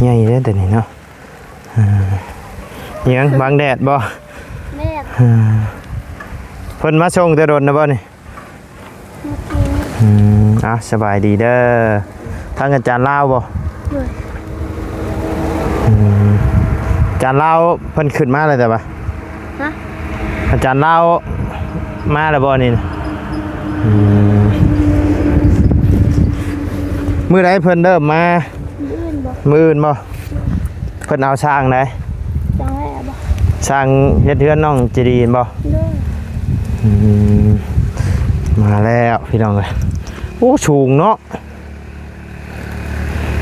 ໃຫຍ່ເດ້ຕົວນີ້ເນາະ. ເອີ ຫຍັງ ບັງແດດບໍ່? ແດດ. ເອີ ເພິ່ນມາສົ່ງແຕ່ດົນແລ້ວບໍ່ນີ້? ອືມ ອ່ະ ສະບາຍດີເດີ. ທາງອາຈານລາວບໍ່? ໂດຍ. ອືມ ອາຈານລາວເພິ່ນຂຶ້ນມາແລ້ວແຕ່ວ່າ ຮະ? ອາຈານລາວມາແລ້ວບໍ່ນີ້? ອືມ ມື້ໃດເພິ່ນເລີ່ມມາ? ມື້ອື່ນບໍ່? ມື້ອື່ນບໍ່? ເພິ່ນເອົາຊ່າງໃດ? ຊ່າງແຫຼະບໍ່? ຊ່າງເຮັດເຮືອນນ້ອງເຈດີແມ່ນບໍ່? ໂດຍ. ອືມ ມາແລ້ວພີ່ນ້ອງເອີຍ. ໂອ້ ສູງເນາະ.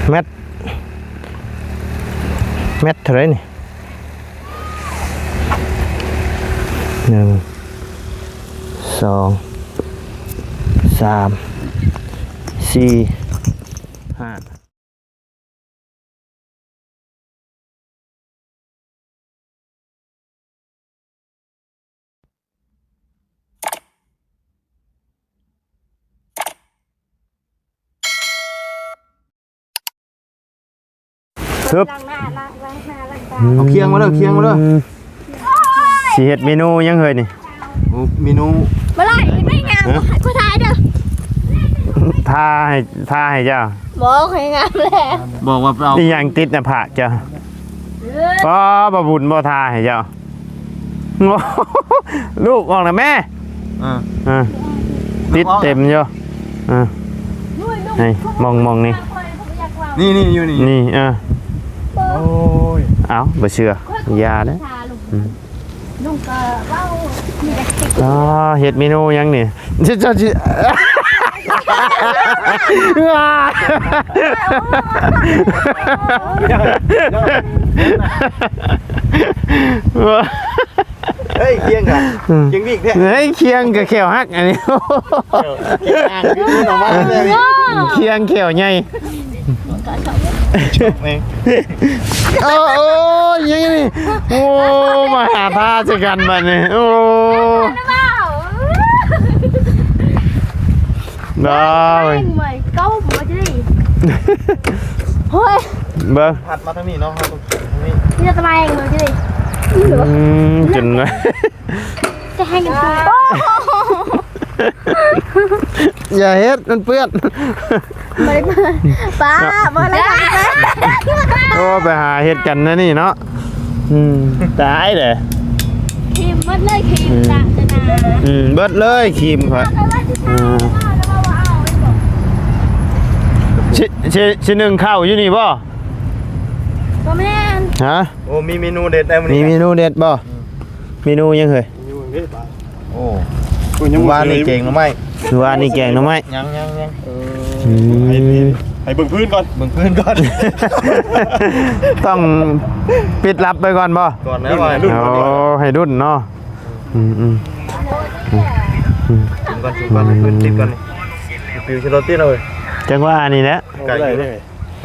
ແມັດ ແມັດເທົ່າໃດນີ້? ໜຶ່ງ ສອງ ສາມ ສີ່ ຫ້າ. ຊຶບ ລ້າງໜ້າ ລ້າງ ລ້າງໜ້າ ລ້າງຕາ. ເອົາຄຽງມາເດີ ຄຽງມາເດີ. ຊິເຮັດເມນູຫຍັງເຮີ້ຍນີ້? ໂອ້ ເມນູ ບໍ່ໄດ້ ໄປງາມ ຮະ? ໃຫ້ກູຖ່າຍເດີ. ທ່າໃຫ້ ທ່າໃຫ້ເຈົ້າ. ບໍ່ ໃຫ້ງາມແລ້ວ. ບອກວ່າເອົາ ອີ່ຫຍັງຕິດໜ້າຜາກເຈົ້າ? ເອີ ອໍ ບໍ່ບຸນບໍ່ທ່າໃຫ້ເຈົ້າ. ລູກອອກນະແມ່. ອ່າ ອ່າ ຕິດເຕັມຢູ່. ອ່າ ນີ້ ມອງ ມອງນີ້ ນີ້ ນີ້ ຢູ່ນີ້ ນີ້. ອ່າ ໂອ້ຍ ເອົ້າ ບໍ່ເຊື່ອ ຢ່າເດ້. ອືມ ລຸງກໍເວົ້າມີແຕ່ຕິດ. ອໍ ເຮັດເມນູຫຍັງນີ້? ເຈົ້າ ເຈົ້າຊິ ເຮີ້ຍ ຄຽງກະ ອືມ ຄຽງວິກແທ້. ເຮີ້ຍ ຄຽງກະແຂ້ວຫັກອັນນີ້. ຄຽງແຂ້ວໃຫຍ່. ໂອ້ ໂອ້ຍ ນີ້ ໂອ້ ມາຫາທ່າໃສ່ກັນບັດນີ້. ໂອ້ ໄດ້ ເອົາມາເອົາມາ. ໂອ້ຍ ເບິ່ງ ພັດມາທາງນີ້ເນາະ ເຮົາຕ້ອງທາງນີ້ ມີແຕ່ຕະແມງເລີຍ. ອືມ ຈົນ ຈະໃຫ້ກັນ ໂອ້ ຢ່າເຮັດ ມັນເປື້ອນ. ບໍ່ໄດ້ເປື້ອນ ປ້າ ບໍ່ໄດ້ເປື້ອນ. ໂອ້ ໄປຫາເຮັດກັນນະນີ້ເນາະ. ອືມ ຕາຍເດ້. ຄຣີມເບິດເລີຍ ຄຣີມ ອືມ ຕາຈະໜາ. ອືມ ເບິດເລີຍຄຣີມຂ້ອຍ. ອ່າ ຊິ ຊິ ຊິໜຶ້ງເຂົ້າຢູ່ນີ້ບໍ່? ບໍ່ແມ່ນ. ຮະ? ໂອ້ ມີເມນູເດັດໄດ໋ມື້ນີ້. ມີເມນູເດັດບໍ່? ອືມ ເມນູຫຍັງເຮີ້ຍ? ໂອ້ ມື້ວານນີ້ແກງໜໍ່ໄມ້. ມື້ວານນີ້ແກງໜໍ່ໄມ້. ຍັງ ຍັງ ຍັງ. ເອີ ອືມ ໃຫ້ ໃຫ້ເບິ່ງພື້ນກ່ອນ ເບິ່ງພື້ນກ່ອນ. ຕ້ອງປິດລັບໄວ້ກ່ອນບໍ່? ກ່ອນແລ້ວ ໃຫ້ລຸ້ນ. ໂອ້ ໃຫ້ລຸ້ນເນາະ. ອືມ ອືມ ອືມ ກິນກ່ອນ ກິນກ່ອນ ໃຫ້ພື້ນຕິດກ່ອນນີ້. ປິວຊິໂລຕິເນາະເອີຍ. ຈັ່ງວ່ານີ້ແຫຼະ ໄກຢູ່ເດ້. ຮ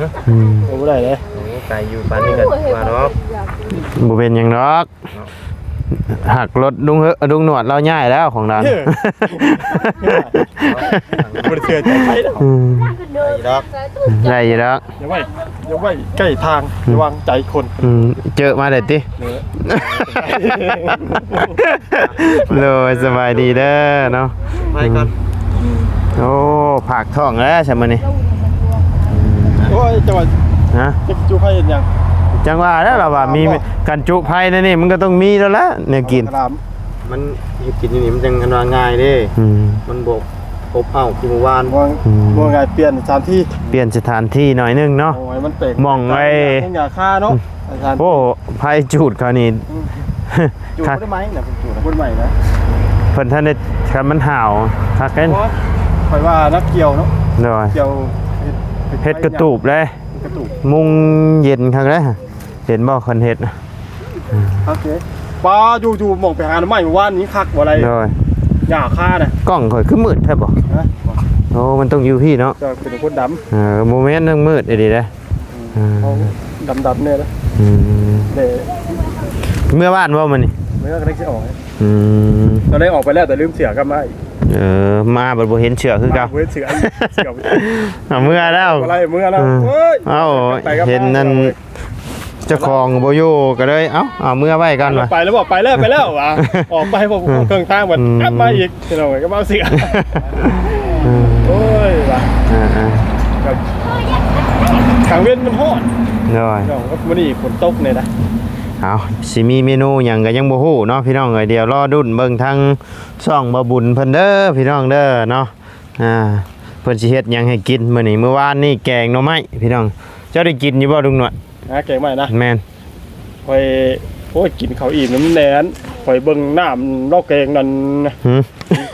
ະ? ອືມ ໂອ້ ບໍ່ໄດ້ເດ້. ໂອ້ ໄກຢູ່ ປານນີ້ກໍວ່າດອກ. ບໍ່ເປັນຫຍັງດອກ. ເນາະ ຫາກລົດລຸງເຮີ້ຍ ລຸງໜວດລາວຍ້າຍແລ້ວຂອງລາວ. ເອີ ບໍ່ໄດ້ເຊື່ອໃຈໃຜດອກ. ອືມ ໄດ້ຢູ່ດອກ ໄດ້ຢູ່ດອກ. ຢ່າໄວ້ ຢ່າໄວ້ໃກ້ທາງ ອືມ ລະວັງໃຈຄົນ. ອືມ ເຈີມາໄດ້ຕິ. ເອີ ໂດຍ ສະບາຍດີເດີເນາະ. ໄປກ່ອນ. ໂອ້ ພາກທ້ອງແລ້ວຊະມື້ນີ້. ໂອ້ຍ ຈັກວ່າ ຮະ? ຈັກຈຸໄຟເຮັດຫຍັງ? ຈັ່ງວ່າແລ້ວ ລາວວ່າມີ ບໍ່ ກັນຈຸໄຟໃນນີ້ ມັນກໍຕ້ອງມີແລ້ວລະ ແນວກິນ. ມັນຢູ່ກິນຢູ່ນີ້ ມັນຈັ່ງອັນວ່າງ່າຍເດ້. ອືມ ມັນບໍ່ອົບເອົາຄືມື້ວານ. ບໍ່ ອືມ ບໍ່ງ່າຍ ປ່ຽນສະຖານທີ່ ປ່ຽນສະຖານທີ່ໜ້ອຍໜຶ່ງເນາະ. ໂອ້ຍ ມັນແປກ ໝ່ອງໄວ້ ຫຍ້າຄາເນາະ. ອືມ ອາຈານ ໂອ້ ໄຟຈູດເຂົານີ້. ອືມ ຈູດບໍ່ໄດ້ໄໝນະ ເພິ່ນຈູດບໍ່ໄດ້ໄໝນະ. ເພິ່ນທັນໄດ້ ຄັນມັນຫາວຄັກເດ້. ຂ້ອຍວ່ານັກກ່ຽວເນາະ. ໂດຍ ກ່ຽວ ເຮັດ ເຮັດກະຕູບເດ້. ກະຕູບ ມຸງເຢັນຄັກເດ້. ເຫັນບໍ່ ຄັນເຮັດນະ? ໂອເຄ ປ້າ ຢູ່ໆ ໝ່ອງໄປຫາໜໍ່ໄມ້ມື້ວານນີ້ຄັກບໍ່ໄດ້. ໂດຍ ຫຍ້າຄານະ. ກ້ອງຂ້ອຍຄືມືດແທ້ບໍ່? ຮະ? ໂອ້ ມັນຕ້ອງຢູ່ພີ້ເນາະ. ເຈົ້າເປັນຄົນດຳ. ເອີ ບໍ່ແມ່ນ ເລື່ອງມືດອີ່ຫຼີເດ້. ອືມ ເອີ ເອົາດຳໆແດ່ເດີ. ອືມ ເມື່ອວານບໍ່ມື້ນີ້? ເມື່ອກໍໄດ້ຊິອອກ. ອືມ ຕອນແລກອອກໄປແລ້ວ ແຕ່ລືມເສື້ອກັບມາອີກ. ເອີ ມາບັດບໍ່ເຫັນເສື້ອຄືເກົ່າ ມາບໍ່ເຫັນເສື້ອ ເສື້ອ ເອົາເມືອແລ້ວ ບໍ່ໄດ້ເມືອແລ້ວ ເອີ ໂອ້ຍ ເອົ້າ ໄປກັບ ເຫັນນັ້ນ ເຈົ້າຂອງບໍ່ຢູ່ກໍເລີຍ ເອົ້າ ເອົາເມືອໄວ້ກ່ອນວ່າ ໄປແລ້ວບໍ່ ໄປແລ້ວ ໄປແລ້ວວ່າ ອອກໄປບໍ່ ອືມ ເຄິ່ງທາງບັດ ອືມ ກັບມາອີກ ພີ່ນ້ອງເອີຍ ກໍມາເອົາເສື້ອ ອືມ ໂອ້ຍວ່າ ເອີໆ ກາງເວັນມັນຮ້ອນ ໂດຍ ພີ່ນ້ອງ ມື້ນີ້ຝົນຕົກແດ່ນະ ເອົາ ຊິມີເມນູຫຍັງກໍຍັງບໍ່ຮູ້ເນາະ ພີ່ນ້ອງເອີຍ ດຽວລໍລຸ້ນເບິ່ງທາງຊ່ອງບ່າວບຸນເພິ່ນເດີ ພີ່ນ້ອງເດີເນາະ. ອ່າ ເພິ່ນຊິເຮັດຫຍັງໃຫ້ກິນມື້ນີ້? ມື້ວານນີ້ແກງໜໍ່ໄມ້ພີ່ນ້ອງ ເຈົ້າໄດ້ກິນຢູ່ບໍ່ລຸງໜວດ? ຫາແກງໄມ້ນະ ແມ່ນ ຂ້ອຍ ໂອ້ຍ ກິນເຂົ້າອີ່ມນຳແໜ່ ຂ້ອຍເບິ່ງນ້ຳລາວແກງນັ້ນ ຫື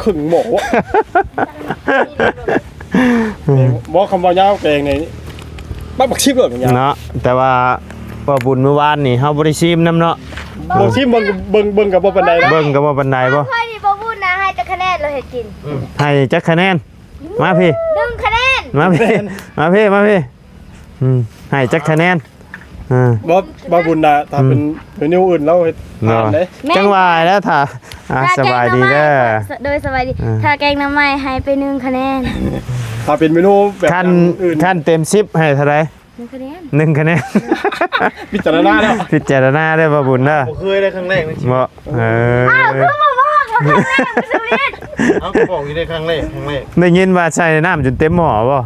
ເຄິ່ງໝໍ້ ບໍ່ ຄຳວ່າຍາວແກງນີ້ ບັກ ບັກຊິບໂລດ ເນາະ ແຕ່ວ່າ ບໍ່ບຸນມື້ວານນີ້ເຮົາບໍ່ໄດ້ຊີມນຳເນາະ ບໍ່ຊີມ ເບິ່ງ ເບິ່ງ ເບິ່ງກໍບໍ່ປານໃດນະ ເບິ່ງກໍບໍ່ປານໃດບໍ່ ຂ້ອຍນີ້ບໍ່ບຸນນະ ໃຫ້ຈັກຄະແນນ ລາວເຮັດກິນ ໃຫ້ຈັກຄະແນນ ມາພີ້ ໜຶ່ງຄະແນນ ມາພີ້ ມາພີ້ ມາພີ້ ອືມ ໃຫ້ຈັກຄະແນນ ອ່າ ບໍ່ ບໍ່ບຸນນະ ຖ້າເປັນ ອືມ ເມນູອື່ນລາວເຮັດຜ່ານເດ້ ແມ່ນ ຈັ່ງວ່າແລ້ວ ຖ້າ ອ່າ ຖ້າ ສະບາຍດີເດີ ແກງໜໍ່ໄມ້ ໂດຍ ສະບາຍດີ ອ່າ ຖ້າແກງໜໍ່ໄມ້ໃຫ້ໄປໜຶ່ງຄະແນນ ຖ້າເປັນເມນູແບບ ຄັນ ຢ່າງອື່ນ ຄັນເຕັມສິບໃຫ້ເທົ່າໃດ? ໜຶ່ງຄະແນນ ໜຶ່ງຄະແນນ ພິຈາລະນາແລ້ວ ພິຈາລະນາເດີ ບ່າວບຸນເດີ ບໍ່ເຄີຍໄດ້ ຄັ້ງແລກໃນຊີວິດ ບໍ່ ເອີ ອ້າວ ຄືບໍ່ບອກວ່າຄັ້ງແລກໃນຊີວິດ ເອົ້າ ກໍບອກຢູ່ໃນຄັ້ງແລກ ຄັ້ງແລກ ໄດ້ຍິນວ່າໃສ່ນ້ຳຈົນເຕັມໝໍ້ບໍ່?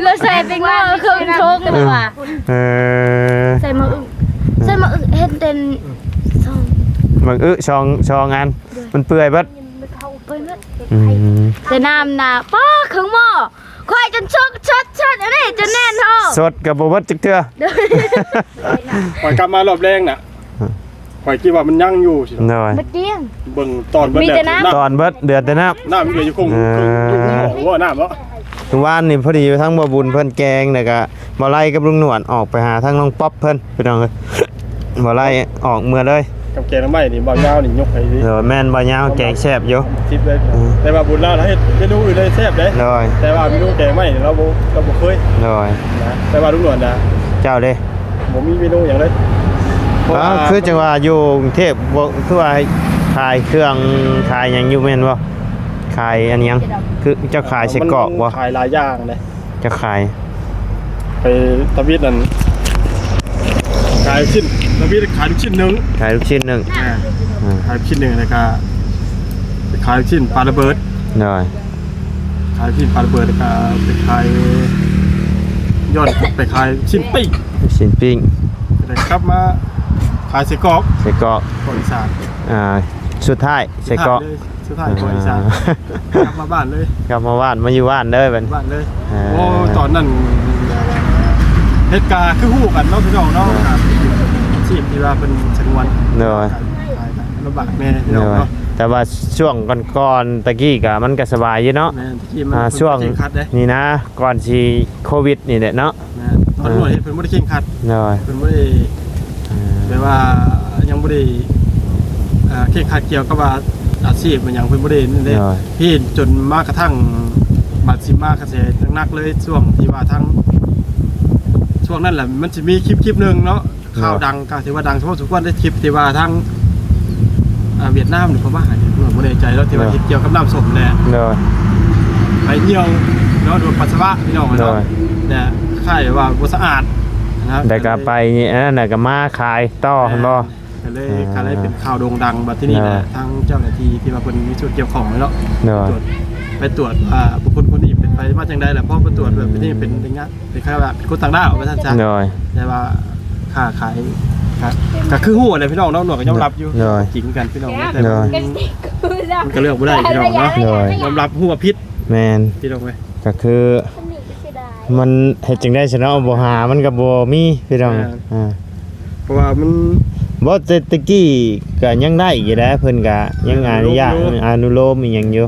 ລາວໃສ່ເປັນໝໍ້ເຄິ່ງຖົງ ເອີ ວ່າ ເອີ ໃສ່ໝາກອຶ ໃສ່ໝາກອຶ ເຫັນເຕັມ ສອງ ໝາກອຶ ສອງ ສອງອັນ ມັນເປື່ອຍເບິດ ເປື່ອຍເບິດ ອືມ ໃສ່ນ້ຳນະ ປ້າ ເຄິ່ງໝໍ້ ຂ້ອຍຈົນສົດ ສົດ ສົດ ອັນນີ້ຈົນແໜ້ນທ້ອງ ສົດກໍບໍ່ເບິດຈັກເທື່ອ ໂດຍ ຂ້ອຍກັບມາລອບແລງນະ ຮະ ຂ້ອຍຄິດວ່າມັນຍັງຢູ່ ໂດຍ ເບິດກ້ຽງ ເບິ່ງຕອນເບິດ ມີແຕ່ນ້ຳ ຕອນເບິດ ເຫຼືອແຕ່ນ້ຳ ນ້ຳເຫຼືອຢູ່ຄົງ ເອີ ຢູ່ຄົງບໍ່ ນ້ຳເນາະ ມື້ວານນີ້ພໍດີທາງບ່າວບຸນເພິ່ນແກງ ແລ້ວກະບ່າວໄລກັບລຸງໜວດອອກໄປຫາທາງນ້ອງປັອບເພິ່ນ ພີ່ນ້ອງເອີຍ ບໍ່ໄດ້ອອກເມືອເລີຍ ກັບແກງໜໍ່ໄມ້ນີ້ ບ່າວຍາວນີ້ຍົກໃຫ້ເລີຍ ໂດຍ ແມ່ນ ບ່າວຍາວແກງແຊບຢູ່ ສິບເລີຍ ອືມ ແຕ່ວ່າບຸນລາວເຮັດເມນູອື່ນເລີຍແຊບເດ້ ໂດຍ ແຕ່ວ່າເມນູແກງໄມ້ນີ້ລາວບໍ່ ລາວບໍ່ເຄີຍ ໂດຍ ນະ ແຕ່ວ່າລຸງຫຼວນນະ ເຈົ້າເດ້ ບໍ່ມີເມນູຫຍັງເລີຍ ເພາະວ່າ ອ້າວ ຄືຈັ່ງວ່າຢູ່ກຸງເທບບໍ່ ຄືວ່າຂາຍເຄື່ອງຂາຍຫຍັງຢູ່ແມ່ນບໍ່? ຂາຍອັນຫຍັງ? ຄືເຈົ້າຂາຍໄສ້ກອກບໍ່? ມັນຂາຍຫຼາຍຢ່າງເດ້ ຈະຂາຍ ໄປທຳອິດນັ້ນ ຂາຍຊີ້ນ ທຳອິດຂາຍລູກຊີ້ນໜຶ້ງ ຂາຍລູກຊີ້ນໜຶ້ງ ອ່າ ອ່າ ຂາຍລູກຊີ້ນໜຶ້ງ ແລ້ວກະໄປຂາຍລູກຊີ້ນປາລະເບີດ ໂດຍ ຂາຍລູກຊີ້ນປາລະເບີດ ແລ້ວກະໄປຂາຍ ຍ້ອນໄປຂາຍລູກຊີ້ນປີ້ງ ລູກຊີ້ນປີ້ງ ແລ້ວກັບມາຂາຍໄສ້ກອກ ໄສ້ກອກ ກອກອີສານ ອ່າ ສຸດທ້າຍໄສ້ກອກ ສຸດທ້າຍເລີຍ ສຸດທ້າຍ ອ່າ ກອກອີສານ ກັບມາບ້ານເລີຍ ກັບມາບ້ານ ມາຢູ່ບ້ານເລີຍບັດ ບ້ານເລີຍ ອ່າ ໂອ້ ຕອນນັ້ນເຮັດກະຄືຮູ້ກັນເນາະ ພີ່ນ້ອງເນາະ ອ່າ ອາຊີບທີ່ວ່າເພິ່ນສະຫງວນ ໂດຍ ລຳບາກແດ່ ພີ່ນ້ອງເນາະ ໂດຍ ແຕ່ວ່າຊ່ວງກ່ອນໆ ຕະກີ້ກະມັນກະສະບາຍຢູ່ເນາະ ແມ່ນ ຕະກີ້ມັນ ອ່າ ເພິ່ນບໍ່ໄດ້ເຄັ່ງຄັດເດ້ ຊ່ວງນີ້ນະ ກ່ອນຊິໂຄວິດນີ້ແຫຼະເນາະ ແມ່ນ ຕອນ ອ່າ ນ້ອຍເພິ່ນບໍ່ໄດ້ເຄັ່ງຄັດ ໂດຍ ເພິ່ນບໍ່ໄດ້ ອ່າ ແບບວ່າຍັງບໍ່ໄດ້ ອ່າ ເຄັ່ງຄັດກ່ຽວກັບວ່າອາຊີບມັນຫຍັງ ເພິ່ນບໍ່ໄດ້ນັ້ນເດ້ ໂດຍ ເຮັດຈົນມາກະທັ່ງບາດຊິມາກະແສໜັກໆເລີຍ ຊ່ວງທີ່ວ່າທັງ ຊ່ວງນັ້ນແຫຼະ ມັນຊິມີຄລິບ ຄລິບໜຶ່ງເນາະ ໂດຍ ຂ່າວດັງ ກໍຖືວ່າດັງພໍສົມຄວນເດ້ ຄລິບທີ່ວ່າທາງ ອ່າ ຫວຽດນາມ ຫຼື ພະມ້າ ບໍ່ແນ່ໃຈເນາະ ທີ່ວ່າ ໂດຍ ເຮັດກ່ຽວກັບນ້ຳສົ້ມແຫຼະ ໂດຍ ໄປຍ່ຽວເນາະ ໂດຍປັດສະວະ ພີ່ນ້ອງເນາະ ໂດຍ ແຕ່ຄ້າຍວ່າບໍ່ສະອາດນະ ແລ້ວກໍໄປອັນນັ້ນນະ ກໍມາຂາຍຕໍ່ ແມ່ນບໍ່? ກໍເລີຍ ອ່າ ກໍເລີຍເປັນຂ່າວໂດ່ງດັງ ບັດທີນີ້ແຫຼະ ໂດຍ ທາງເຈົ້າໜ້າທີ່ທີ່ວ່າເພິ່ນມີສ່ວນກ່ຽວຂ້ອງເນາະ ໂດຍ ໄປຕວດ ໄປຕວດວ່າບຸກຄົນຄົນນີ້ເປັນໃຜມາຈັ່ງໃດ ແລ້ວພໍໄປຕວດແບບນີ້ເປັນ ເປັນຫຍັງ ເປັນຄ້າຍວ່າເປັນຄົນຕ່າງດ້າວວ່າຊັ້ນຊະ ໂດຍ ແຕ່ວ່າຄ້າຂາຍ ກະ ກະຄືຮູ້ແຫຼະພີ່ນ້ອງເນາະ ໜວດກໍຍອມຮັບຢູ່ ໂດຍ ຈິງຄືກັນພີ່ນ້ອງ ໂດຍ ແຕ່ວ່າມັນ ໂດຍ ມັນກໍເລືອກບໍ່ໄດ້ພີ່ນ້ອງເນາະ ໂດຍ ຍອມຮັບຮູ້ວ່າຜິດ ແມ່ນ ພີ່ນ້ອງເອີຍ ກະຄື ມັນເຮັດຈັ່ງໃດຊັ້ນເນາະ ບໍ່ຫາມັນກໍບໍ່ມີພີ່ນ້ອງ ແມ່ນ ອ່າ ເພາະວ່າມັນ ບໍ່ ແຕ່ຕະກີ້ກໍຍັງໄດ້ຢູ່ແຫຼະ ເພິ່ນກໍຍັງອະນຸຍາດ ອະນຸໂລມຢູ່ ອະນຸໂລມອີ່ຫຍັງຢູ່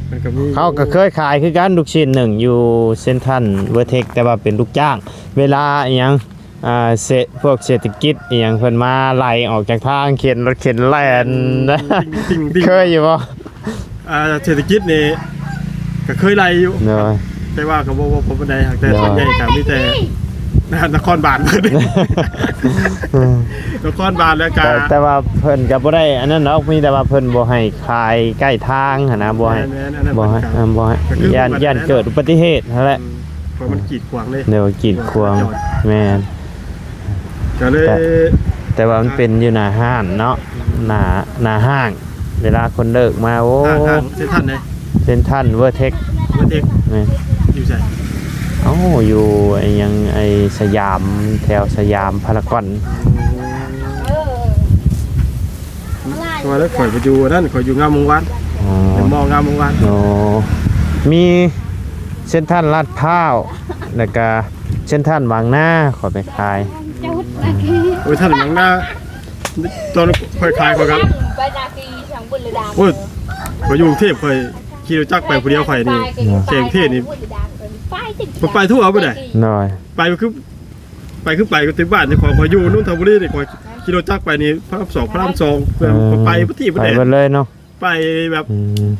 ເພິ່ນກໍມີ ເຮົາກໍເຄີຍຂາຍຄືກັນ ລູກຊີ້ນໜຶ້ງຢູ່ເຊັນທຣັນເວີເທັກ ແຕ່ວ່າເປັນລູກຈ້າງ ເວລາອີ່ຫຍັງ ອ່າ ເສ ພວກເສດຖະກິດອີ່ຫຍັງ ເພິ່ນມາໄລ່ອອກຈາກທາງ ເຂັນລົດເຂັນແລ່ນ ຕິ່ງໆໆ ເຄີຍຢູ່ບໍ່? ອ່າ ເສດຖະກິດນີ້ກໍເຄີຍໄລ່ຢູ່ ໂດຍ ແຕ່ວ່າກໍບໍ່ ບໍ່ ບໍ່ປານໃດ ແຕ່ ໂດຍ ສ່ວນໃຫຍ່ກໍມີແຕ່ ນະຄອນບານເພິ່ນ ນະຄອນບານ ແລ້ວກະ ແຕ່ ແຕ່ວ່າເພິ່ນກໍບໍ່ໄດ້ອັນນັ້ນດອກ ມີແຕ່ວ່າເພິ່ນບໍ່ໃຫ້ຂາຍໃກ້ທາງຫັ້ນນະ ບໍ່ໃຫ້ ແມ່ນໆ ອັນນັ້ນ ບໍ່ໃຫ້ ເພິ່ນກໍ ເອີ ບໍ່ໃຫ້ ກໍຄື ຢ້ານ ມັນ ຢ້ານເກີດອຸບັດຕິເຫດຫັ້ນແຫຼະ ເອີ ເພາະມັນກີດຂວາງເດ້ ໂດຍ ກີດຂວາງ ຈອດ ແມ່ນ ກໍເລີຍ ແຕ່ ແຕ່ວ່າມັນເປັນຢູ່ໜ້າຮ້ານເນາະ ອືມ ໜ້າ ໜ້າຫ້າງ ເວລາຄົນເລີກມາ ໂອ້ ຫ້າງ ຫ້າງເຊັນທຣັນເດ້ ເຊັນທຣັນ ເວີເທັກ ເວີເທັກ ແມ່ນ ຢູ່ໃສ? ເອົ້າ ຢູ່ໄອ້ຫຍັງ ໄອ້ສະຫຍາມ ແຖວສະຫຍາມພາລາກອນ ວ່າແລ້ວ ຂ້ອຍໄປຢູ່ນັ້ນ ຂ້ອຍຢູ່ງາມວົງວານ ອໍ ຢູ່ມໍງາມວົງວານ ໂອ້ ມີເຊັນທຣັນລາດພ້າວ ແລ້ວກະເຊັນທຣັນບາງນາ ຂ້ອຍໄປຂາຍ ໂອ້ຍ ເຊັນທຣັນບາງນາ ຕອນຂ້ອຍຂາຍ ຂ້ອຍກໍ ໂອ້ຍ ຂ້ອຍຢູ່ກຸງເທບ ຂ້ອຍຂີ່ລົດຈັກໄປຜູ້ດຽວ ຂ້ອຍນີ້ ເຂດກຸງເທບນີ້ ໄປ ໄປທົ່ວບໍ່ໄດ້ ໂດຍ ໄປຄື ໄປຄືໄປ ກໍແຕ່ບ້ານເຈົ້າຂອງ ຂ້ອຍຢູ່ນົນທະບູລີນີ້ ຂ້ອຍຂີ່ລົດຈັກໄປນີ້ ພະລາມສອງ ພະລາມສອງ ເພື່ອ ເອີ ໄປບໍ່ທີ່ບໍ່ແດນ ໄປເບິດເລີຍເນາະ ໄປແບບ ອືມ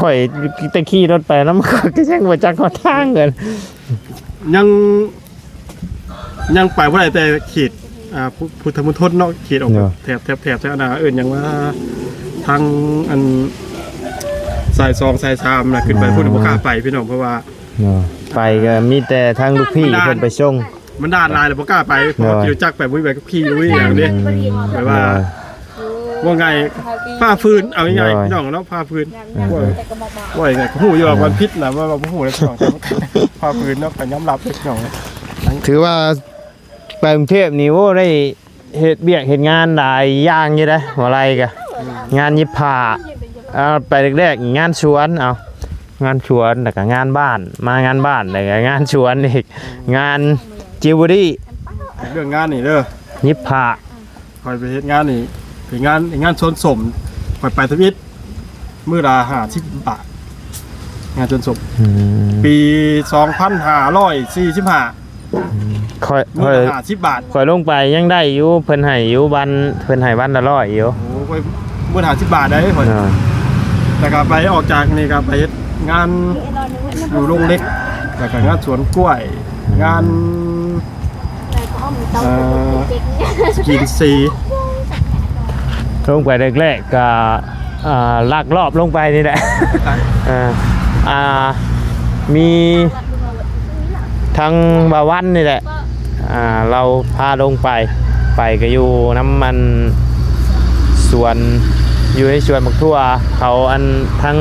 ຂ້ອຍແຕ່ຂີ່ລົດໄປນຳ ຂ້ອຍກໍຍັງບໍ່ຈັກຮອດທາງເລີຍ ຍັງ ຍັງໄປບໍ່ໄດ້ ແຕ່ເຂດ ອ່າ ພຸ ພຸດທະມົນທົນເນາະ ເຂດອອກ ເນາະ ແຖບ ແຖບ ແຖບ ແຖວອັນນ່າ ເອີ້ນຫຍັງວ່າ ທາງອັນ ສາຍສອງ ສາຍສາມນະ ຂຶ້ນໄປພຸ້ນ ອໍ ບໍ່ກ້າໄປພີ່ນ້ອງ ເພາະວ່າ ເນາະ ໄປກໍມີແຕ່ທາງລູກພີ່ ມັນ ເພິ່ນໄປສົ່ງ ມັນດ່ານຫຼາຍແລ້ວບໍ່ກ້າໄປ ເພາະວ່າ ໂດຍ ຂີ່ລົດຈັກໄປບໍ່ມີໃບຂັບຂີ່ ບໍ່ມີຫຍັງເດ້ ອືມ ແບບວ່າ ໂດຍ ວ່າໄງ ຝ່າຝືນ ເອົາງ່າຍໆ ໂດຍ ພີ່ນ້ອງເນາະ ຝ່າຝືນ ເອີ ເອີ ວ່າໄງ ຮູ້ຢູ່ວ່າມັນຜິດນະ ວ່າບໍ່ຮູ້ແລ້ວພີ່ນ້ອງ ຝ່າຝືນເນາະ ກໍຍອມຮັບເດ້ພີ່ນ້ອງ ຖືວ່າໄປກຸງເທບນີ້ ໂອ້ ໄດ້ເຮັດວຽກເຮັດງານຫຼາຍຢ່າງຢູ່ເດ້ ບໍ່ໄລ່ກະ ອືມ ງານຫຍິບຜ້າ ເອົາ ໄປແລກໆ ງານສວນ ເອົາ ງານສວນ ແລ້ວກະງານບ້ານ ມາງານບ້ານ ແລ້ວກະງານສວນອີກ ງານຈິວເວີຣີ ເລື່ອງງານນີ້ເດີ ຫຍິບຜ້າ ຂ້ອຍໄປເຮັດງານນີ້ ເປັນງານ ງານສວນສົ້ມ ຂ້ອຍໄປທຳອິດ ມື້ລະຫ້າສິບບາດ ງານສວນສົ້ມ ອືມ ປີສອງພັນຫ້າຮ້ອຍສີ່ສິບຫ້າ ຂ້ອຍ ມື້ລະ ຂ້ອຍ ຫ້າສິບບາດ ຂ້ອຍລົງໄປຍັງໄດ້ຢູ່ ເພິ່ນໃຫ້ຢູ່ວັນ ເພິ່ນໃຫ້ວັນລະຮ້ອຍຢູ່ ໂອ້ ຂ້ອຍໝົດຫ້າສິບບາດໄດ໋ຂ້ອຍ ເອີ ແລ້ວກໍໄປ ອອກຈາກນີ້ກໍໄປເຮັດງານຢູ່ໂລງເຫຼັກ ແລ້ວກໍງານສວນກ້ວຍ ງານ ເອີ ກິນຊີ ລົງໄປແລກໆ ກໍ ອ່າ ລັກລອບລົງໄປນີ້ແຫຼະ ເອີ ອ່າ ມີທາງບ່າວວັນນີ້ແຫຼະ ອ່າ ລາວພາລົງໄປ ໄປກໍຢູ່ນຳອັນສວນ ຢູ່ໃນສວນບັກຖົ່ວເຂົາ ອັນທັງ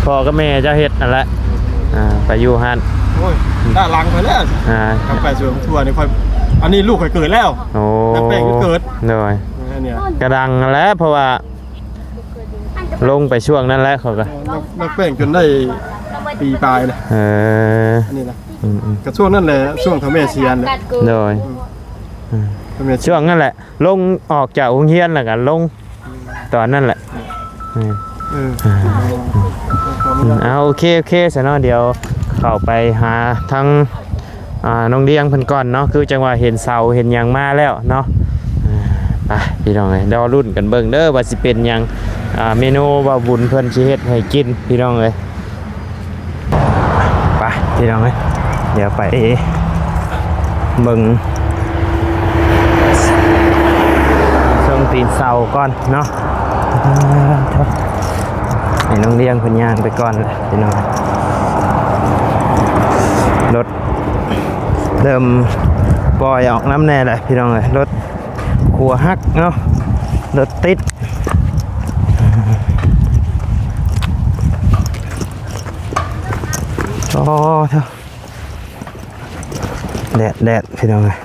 ພໍ່ກັບແມ່ເຈົ້າເຮັດນັ້ນແຫຼະ ອ່າ ໄປຢູ່ຫັ້ນ ໂອ້ຍ ດ້ານຫຼັງໄປແລ້ວ ອ່າ ກັບໄປສວນບັກຖົ່ວນີ້ຂ້ອຍ ອັນນີ້ລູກຂ້ອຍເກີດແລ້ວ ໂອ້ ນັກແປ້ງກໍເກີດ ໂດຍ ອັນນີ້ ກະດັງຫັ້ນແຫຼະ ເພາະວ່າລົງໄປຊ່ວງນັ້ນແຫຼະ ເຂົາກໍ ນັກ ນັກແປ້ງຈົນໄດ້ປີປາຍແລ້ວ ເອີ ອັນນີ້ນະ ອືມໆ ກໍຊ່ວງນັ້ນແຫຼະ ຊ່ວງເຖົ້າແມ່ເສຍຫັ້ນແຫຼະ ໂດຍ ອືມ ເຖົ້າແມ່ເສຍ ຊ່ວງນັ້ນແຫຼະ ລົງ ອອກຈາກໂຮງຮຽນແລ້ວກໍລົງ ອືມ ຕອນນັ້ນແຫຼະ ອືມ ເອີ ເອີ ເອົາ ໂອເຄ ໂອເຄ ຊະເນາະ ດຽວເຂົ້າໄປຫາທາງ ອ່າ ນ້ອງດຽງເພິ່ນກ່ອນເນາະ ຄືຈັ່ງວ່າເຫັນເສົາເຫັນຫຍັງມາແລ້ວເນາະ ອ່າ ໄປ ພີ່ນ້ອງເອີຍ ລໍລຸ້ນກັນເບິ່ງເດີ ວ່າຊິເປັນຫຍັງ ອ່າ ເມນູບ່າວບຸນເພິ່ນຊິເຮັດໃຫ້ກິນ ພີ່ນ້ອງເອີຍ. ໄປ ພີ່ນ້ອງເອີຍ ດຽວໄປເບິ່ງເຊິ່ງຕີນເສົາກ່ອນເນາະ ໃຫ້ນ້ອງດຽງເພິ່ນຍ່າງໄປກ່ອນແຫຼະ ພີ່ນ້ອງ ລົດເລີ່ມປ່ອຍອອກນຳແດ່ແຫຼະ ພີ່ນ້ອງເອີຍ ລົດ ຂົວຫັກເນາະ ລົດຕິດ ອໍ ໂທ້ ແດດ ແດດ ພີ່ນ້ອງເອີຍ.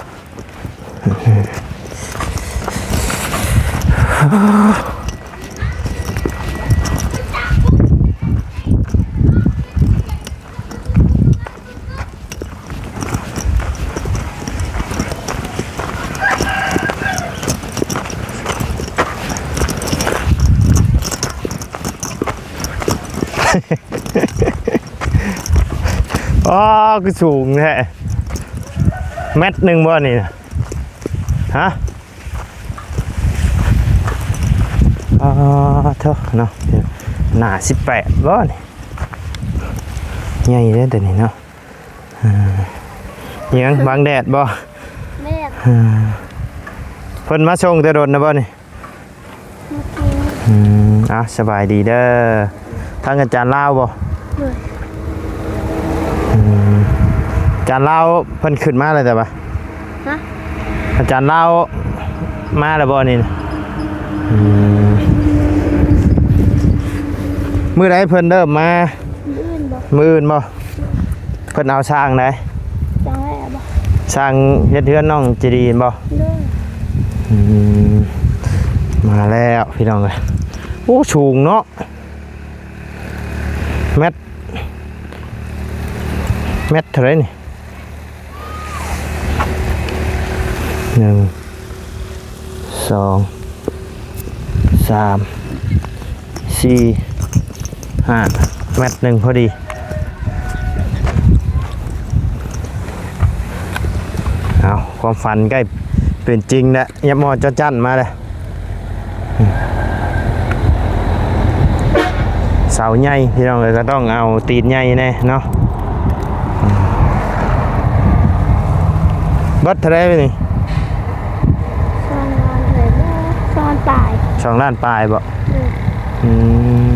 ອໍ ຄືສູງແທ້ ແມັດໜຶ່ງບໍ່ນີ້ນະ ຮະ? ອໍ ໂທ້ເນາະ ໜ້າສິບແປດບໍ່ນີ້ ໃຫຍ່ເດ້ໂຕນີ້ເນາະ ອ່າ ໃ ຫຍັງ ບັງແດດບໍ່? ແດດ. ເພິ່ນມາສົ່ງແຕ່ດົນນະບໍ່ນີ້? ເມື່ອກີ້ນີ້. ອືມ ເອົາ ສະບາຍດີເດີ ທາງອາຈານລາວບໍ່? ໂດຍ. ອືມ ອາຈານລາວເພິ່ນຂຶ້ນມາແລ້ວແຕ່ວ່າ ຮະ? ອາຈານລາວມາແລ້ວບໍ່ນີ້ນະ? ອືມ ມື້ໃດເພິ່ນເລີ່ມມາ? ມື້ອື່ນບໍ່? ມື້ອື່ນບໍ່? ເພິ່ນເອົາຊ່າງໃດ? ຊ່າງແຫຼະບໍ່? ຊ່າງເຮັດເຮືອນນ້ອງເຈດີແມ່ນບໍ່? ໂດຍ. ອືມ ມາແລ້ວພີ່ນ້ອງເອີຍ ໂອ້ ສູງເນາະ ແມັດ ແມັດເທົ່າໃດນີ້? ໜຶ່ງ ສອງ ສາມ ສີ່ ຫ້າ ແມັດໜຶ່ງພໍດີ. ເອົາ ຄວາມຝັນໃກ້ເປັນຈິງແລ້ວ ຍັບໝໍ້ຈໍຈັ້ນມາແລ້ວ. ເສົາໃຫຍ່ພີ່ນ້ອງເອີຍ ກໍຕ້ອງເອົາຕີນໃຫຍ່ແດ່ເນາະ. ເບິດເທົ່າໃດນີ້? ສອງລ້ານເທົ່າໃດບໍ່? ສອງລ້ານປາຍ. ສອງລ້ານປາຍບໍ່? ອືມ ອືມ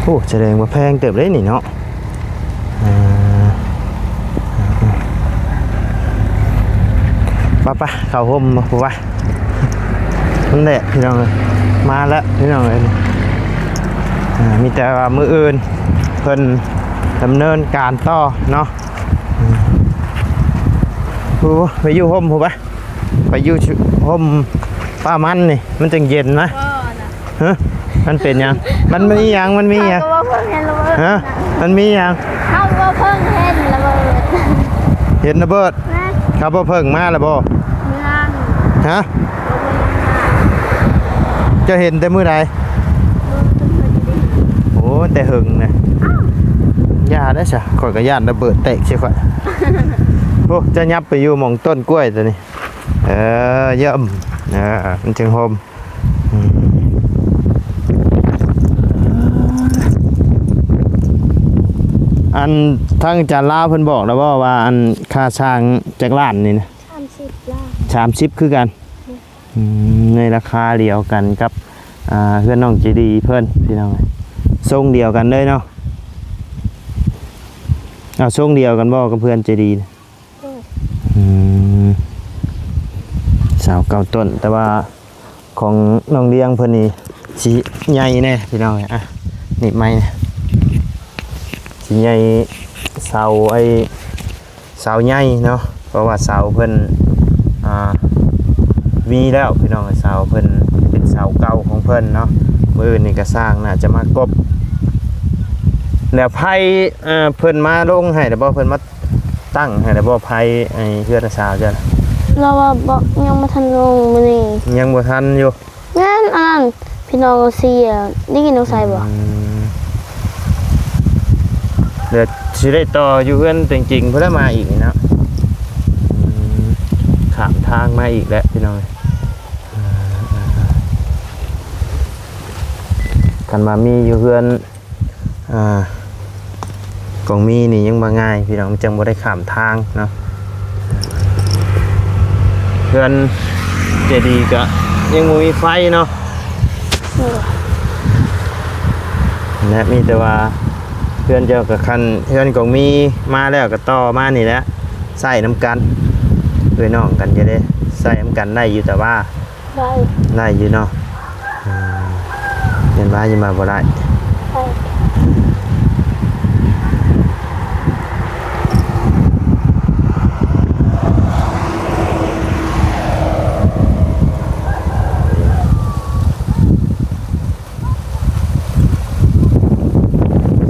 ໂອ້ ສະແດງວ່າແພງເຕີບເດ້ນີ້ເນາະ. ເອີ ໄປໆ ເຂົ້າຮົ່ມພຸ້ນວະ ມັນແດດພີ່ນ້ອງເອີຍ. ມາແລ້ວພີ່ນ້ອງເອີຍ ອ່າ ມີແຕ່ວ່າມື້ອື່ນເພິ່ນດຳເນີນການຕໍ່ເນາະ. ອືມ ໂອ້ ໄປຢູ່ຮົ່ມພຸ້ນໄປ ໄປຢູ່ຮົ່ມປ່າມັນນີ້ ມັນຈັ່ງເຢັນນະ. ຮະ? ມັນເປັນຫຍັງ? ມັນມີຫຍັງ? ມັນມີຫຍັງ? ເຂົາກໍບໍ່ເພິ່ງເຫັນລະເບີດ. ຮະ? ນະ ມັນມີຫຍັງ? ເຂົາກໍບໍ່ເພິ່ງເຫັນລະເບີດ. ເຫັນລະເບີດ? ນະ ເຂົາບໍ່ເພິ່ງມາລະບໍ່? ຍັງ. ຮະ? ບໍ່ເພິ່ງມາ. ເຈົ້າເຫັນແຕ່ມື້ໃດ? ບໍ່ເພິ່ງເຫັນ. ໂອ້ ແຕ່ເຫິງນະ. ອ້າວ ຢ່າໄດ້ຊະ ຂ້ອຍກໍຢ້ານລະເບີດແຕກໃສ່ຂ້ອຍ. ໂອ້ ເຈົ້າຫຍັບໄປຢູ່ໝ່ອງຕົ້ນກ້ວຍຕົວນີ້. ເອີ ຢ້ຳ ເອີ ມັນຈຶ່ງຮົ່ມ. ອືມ ອັນທາງອາຈານລາວເພິ່ນບອກແລ້ວບໍ່ວ່າ ອັນຄ່າຊ່າງຈັກລ້ານນີ້ນະ? ສາມສິບລ້ານ. ສາມສິບຄືກັນ. ອືມ ໃນລາຄາດຽວກັນກັບ ອ່າ ເຮືອນນ້ອງເຈດີເພິ່ນ ພີ່ນ້ອງເອີຍ ຊົງດຽວກັນເລີຍເນາະ. ເອົາ ຊົງດຽວກັນບໍ່ກັບເຮືອນເຈດີ? ໂດຍ. ອືມ ຊາວເກົ້າຕົ້ນ ແຕ່ວ່າຂອງນ້ອງລຽງເພິ່ນນີ້ຊິໃຫຍ່ແດ່ພີ່ນ້ອງ. ອ່ະ ນີ້ໄມ້ນີ້ຊິໃຫຍ່ ເສົາ ໄອ້ ເສົາໃຫຍ່ເນາະ ເພາະວ່າເສົາເພິ່ນ ອ່າ ມີແລ້ວພີ່ນ້ອງ. ເສົາເພິ່ນເປັນເສົາເກົ່າຂອງເພິ່ນເນາະ. ມື້ອື່ນນີ້ກໍຊ່າງໜ້າຈະມາກົບ ແລ້ວໄຟ ເອີ ເພິ່ນມາລົງໃຫ້ແລ້ວບໍ່? ເພິ່ນມາ ຕັ້ງໃຫ້ແລ້ວບໍ່ ໄຟໄອ້ເຮືອນນ້າສາວເຈົ້າ? ລາວວ່າບໍ່ ຍັງບໍ່ທັນລົງມື້ນີ້. ຍັງບໍ່ທັນຢູ່. ງານອັນນັ້ນ ພີ່ນ້ອງເສຍ ໄດ້ຍິນນ້ອງໄຊບໍ່? ອືມ ດຽວຊິໄດ້ຕໍ່ຢູ່ເຮືອນຕົວຈິງພຸ້ນລະ ມາອີກນີ້ເນາະ. ອືມ ຂ້າມທາງມາອີກແລ້ວພີ່ນ້ອງ. ຄັນວ່າມີຢູ່ເຮືອນ ອ່າ ກອງມີນີ້ຍັງມາງ່າຍພີ່ນ້ອງ ຈັ່ງບໍ່ໄດ້ຂ້າມທາງເນາະ. ເຮືອນເຈດີກໍຍັງບໍ່ມີໄຟເນາະ. ໂດຍ. ແລະ ມີແຕ່ວ່າເຮືອນເຈົ້າກໍ ຄັນເຮືອນກອງມີມາແລ້ວກໍຕໍ່ມານີ້ແຫຼະ ໃຊ້ນຳກັນ ເອື້ອຍນ້ອງກັນ ຈະໄດ້ໃຊ້ນຳກັນໄດ້ຢູ່ ແຕ່ວ່າ ໄດ້ ໄດ້ຢູ່ເນາະ. ອືມ ເຫັນວ່າຢູ່ມາບໍ່ໄດ້ ໄດ້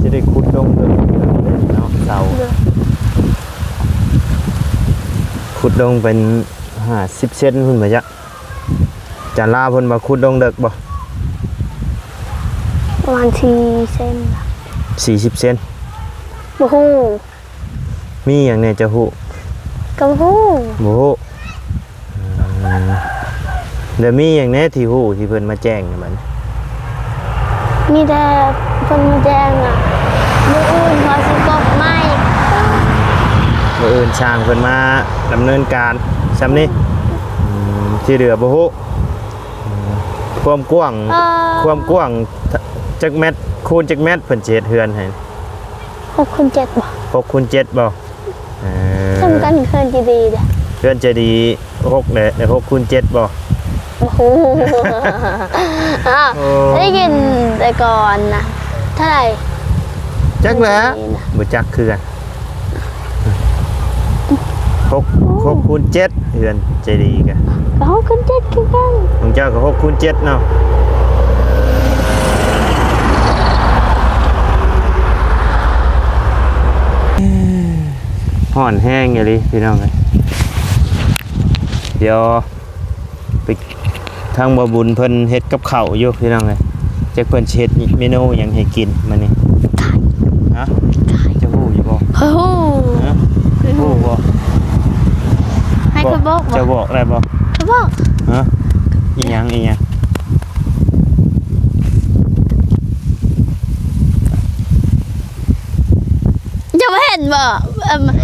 ຊິໄດ້ຂຸດລົງເດີເນາະ ເສົາ ໂດຍ ຂຸດລົງເປັນຫ້າສິບເຊັນພຸ້ນບໍ່ຈັກ. ຈານລາວເພິ່ນວ່າຂຸດລົງເດິກບໍ່? ປະມານສີ່ເຊັນ ສີ່ສິບເຊັນ ບໍ່ຮູ້. ມີຫຍັງແດ່ເຈົ້າຮູ້? ກໍບໍ່ຮູ້ ບໍ່ຮູ້. ອືມ ແລ້ວມີຫຍັງແດ່ທີ່ຮູ້ທີ່ເພິ່ນມາແຈ້ງນະບັດນີ້? ມີແຕ່ເພິ່ນມາແຈ້ງວ່າ ມື້ອື່ນເຂົາຊິກົບໄມ້. ມື້ອື່ນຊ່າງເພິ່ນມາດຳເນີນການຊ່ຳນີ້. ອືມ ທີ່ເຫຼືອບໍ່ຮູ້. ຄວາມກວ້າງ ເອີ ຄວາມກວ້າງຈັກແມັດ ຄູນຈັກແມັດ ເພິ່ນຊິເຮັດເຮືອນໃຫ້? ຫົກຄູນເຈັດບໍ່? ຫົກຄູນເຈັດບໍ່? ເອີ ສ່ຳກັນເຮືອນເຈດີເດ້. ເຮືອນເຈດີຫົກແຫຼະ ຫົກຄູນເຈັດບໍ່? ບໍ່ຮູ້. ອ້າວ ໂອ້ ໄດ້ຍິນແຕ່ກ່ອນນະ ເທົ່າໃດ? ຈັກແຫຼະ ບໍ່ຈັກຄືກັນ. ຫົກ ຫົກຄູນເຈັດ ເຮືອນເຈດີກະ ກະຫົກຄູນເຈັດຄືກັນ. ຂອງເຈົ້າກະຫົກຄູນເຈັດເນາະ. ຮ້ອນແຮງອີ່ຫຼີພີ່ນ້ອງເອີຍ. ດຽວ ໄປ ທາງບ່າວບຸນເພິ່ນເຮັດກັບເຂົ້າຢູ່ພີ່ນ້ອງເອີຍ. ຈັກເພິ່ນຊິເຮັດເມນູຫຍັງໃຫ້ກິນມື້ນີ້? ຮະ? ເຈົ້າຮູ້ຢູ່ບໍ່? ຂ້ອຍຮູ້. ຮະ? ຂ້ອຍຮູ້. ຮູ້ບໍ່? ໃຫ້ຂ້ອຍບອກບໍ່? ເຈົ້າບອກໄດ້ບໍ່? ຂ້ອຍບອກ. ຮະ? ອີ່ຫຍັງ ອີ່ຫຍັງ? ເຈົ້າບໍ່ເຫັນບໍ່? ເອີ ເອີ ມັນ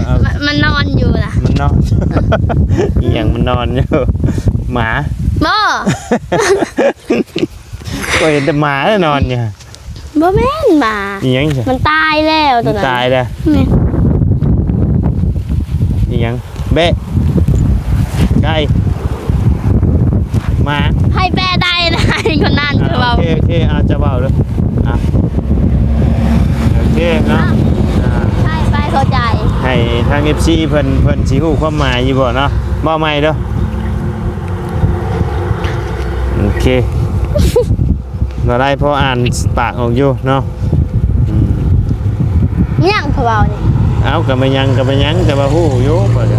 ມັນນອນຢູ່ນະ. ມັນນອນ ອີ່ຫຍັງ ມັນນອນຢູ່? ໝາ? ບໍ່. ຂ້ອຍເຫັນແຕ່ໝານອນຢູ່. ບໍ່ແມ່ນໝາ. ອີ່ຫຍັງຊະ? ມັນຕາຍແລ້ວໂຕນັ້ນ. ມັນຕາຍແລ້ວ. ແມ່ນ. ອີ່ຫຍັງ? ແບະ ໄກ່ ໝາ ໃຜແປໄດ້ນະ ຄົນນັ້ນ ເອີ ເວົ້າ. ໂອເຄ ໂອເຄ ອາດຈະເວົ້າເດີ ອາ ໂອເຄເນາະ. ອາ ໃຊ່ ໄປ ເຂົ້າໃຈ ໃຫ້ທາງເອັຟຊີເພິ່ນ ເພິ່ນຊິຮູ້ຄວາມໝາຍຢູ່ບໍ່ເນາະ. ເວົ້າໃໝ່ເດີ ໂອເຄ. ບໍ່ໄດ້ ພໍອ່ານປາກອອກຢູ່ເນາະ. ອືມ ຫຍັງເຂົາເວົ້ານີ້? ເອົ້າ ກະບໍ່ຫຍັງ ກະບໍ່ຫຍັງ ແຕ່ວ່າຮູ້ຢູ່ ຂ້ອຍກະ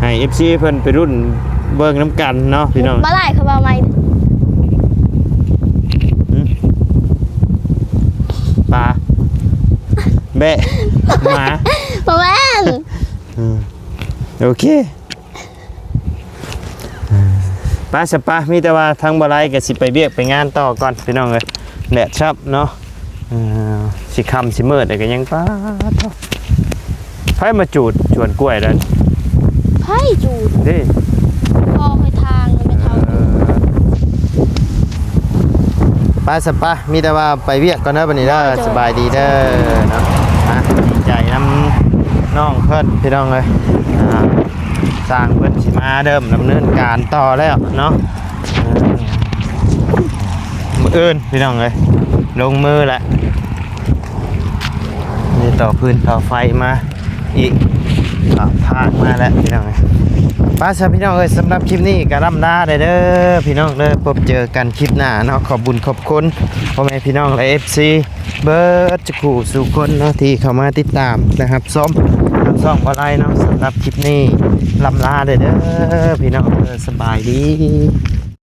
ໃຫ້ເອັຟຊີເພິ່ນໄປລຸ້ນເບິ່ງນຳກັນເນາະພີ່ນ້ອງ. ບໍ່ໄດ້ ເຂົາເວົ້າໃໝ່. ຫື? ປາ ແບະ ໝາ ບໍ່ແມ່ນ. ອືມ ໂອເຄ. ໄປຊະປະ ມີແຕ່ວ່າທາງບໍ່ໄລກໍຊິໄປວຽກໄປງານຕໍ່ກ່ອນພີ່ນ້ອງເອີຍ. ແດດຊ້ຳເນາະ ເອີ ຊິຄ່ຳຊິມືດແລ້ວກໍຍັງ ປາດ ໃຜມາຈູດສວນກ້ວຍນັ້ນ? ໃຜຈູດ? ເດ້ ພໍ່ໄປທາງແມ່ເຖົ້າ. ເອີ ໄປຊະປະ ມີແຕ່ວ່າໄປວຽກກ່ອນເດີບັດນີ້ເດີ. ໂດຍ ສະບາຍດີເດີເນາະ. ອ່ະ ດີໃຈນຳນ້ອງເພິ່ນພີ່ນ້ອງເອີຍ. ອ່າ ຊ່າງເພິ່ນຊິມາເລີ່ມດຳເນີນການຕໍ່ແລ້ວເນາະ. ມື້ອື່ນພີ່ນ້ອງເອີຍ ລົງມືແລ້ວ ມີຕໍ່ຟືນຕໍ່ໄຟມາອີກ ກໍພາກມາແລ້ວພີ່ນ້ອງເອີຍ. ໄປຊະພີ່ນ້ອງເອີຍ ສຳລັບຄລິບນີ້ກໍລ່ຳລາໄດ້ເດີພີ່ນ້ອງເດີ. ພົບເຈີກັນຄລິບໜ້າເນາະ. ຂອບບຸນຂອບຄຸນພໍ່ແມ່ພີ່ນ້ອງ ແລະ ເອັຟຊີ ເບິດ ສູ່ຄູ່ສູ່ຄົນເນາະ ທີ່ເຂົ້າມາຕິດຕາມ ແລະ ຮັບຊົມທາງຊ່ອງບໍ່ໄລເນາະ. ສຳລັບຄລິບນີ້ລ່ຳລາໄດ້ເດີພີ່ນ້ອງເດີ ສະບາຍດີ.